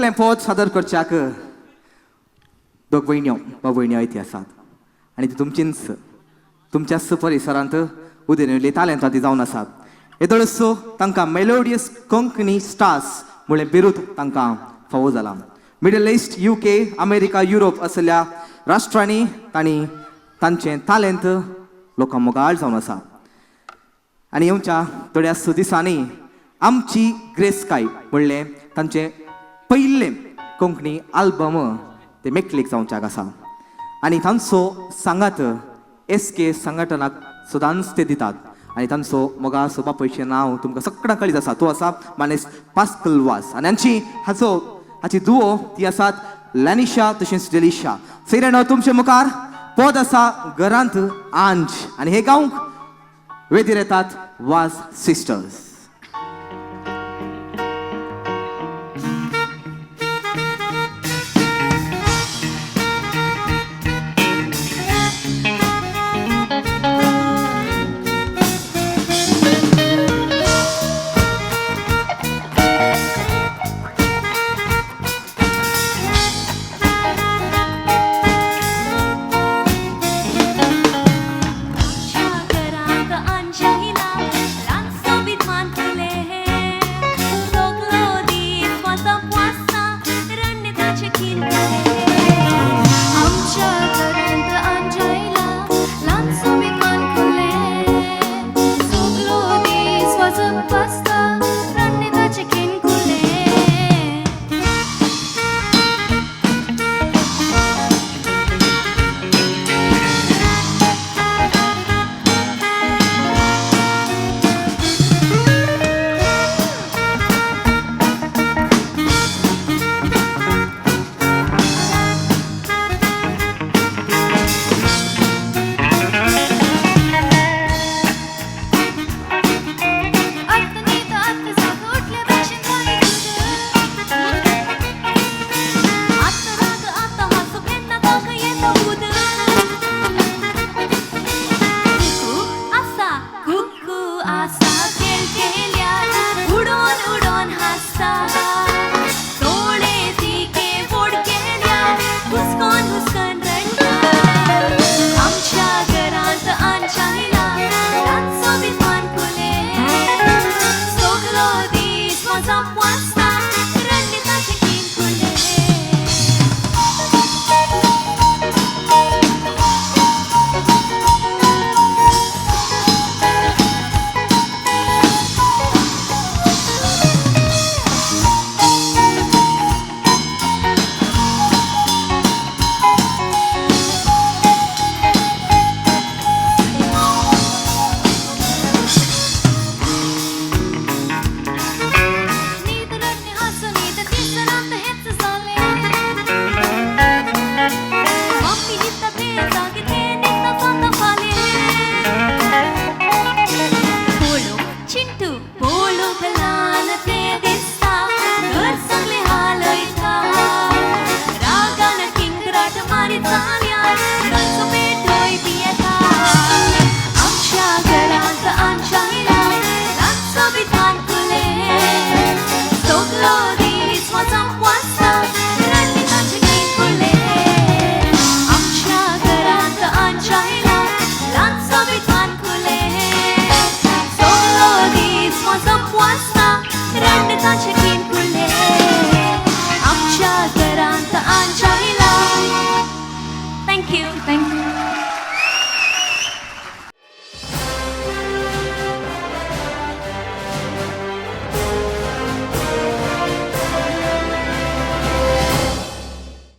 आगलें पद सादर करच्याक दोग भयण्यो भयण्यो इथे आसात आनी ती तुमचींच तुमच्याच परिसरांत उदेर तालेंत ती जावन आसात. येदोळसो तांकां मेलोडियस कोंकणी स्टार्स म्हळ्ळें बिरूद तांकां फावो जालां. Middle East, UK, America, Europe असल्या राष्ट्रांनी तांणी तांचें तालेंत लोकां मोगाळ जावन आसा. आनी येवच्या थोड्याच दिसांनी आमची ग्रेसकाय म्हणलें तांचें पयलें कोंकणी आल्बम ते मेकलीक जावच्याक आसा. आनी तांचो सांगात एस के संघटनाक सदांच ते दितात. आनी तांचो मोगाचो बापायचें नांव तुमकां सगळ्यां कळीत आसा, तो आसा मानेस पास्कल वास. आनी हांची हाचो हाची दुवो ती आसात लॅनिशा तशेंच डेलिशा. सैऱ्यानो तुमचे मुखार पद आसा घरांत आंज आनी हे गावंक वेदीर येतात वाज सिस्टर्स. That's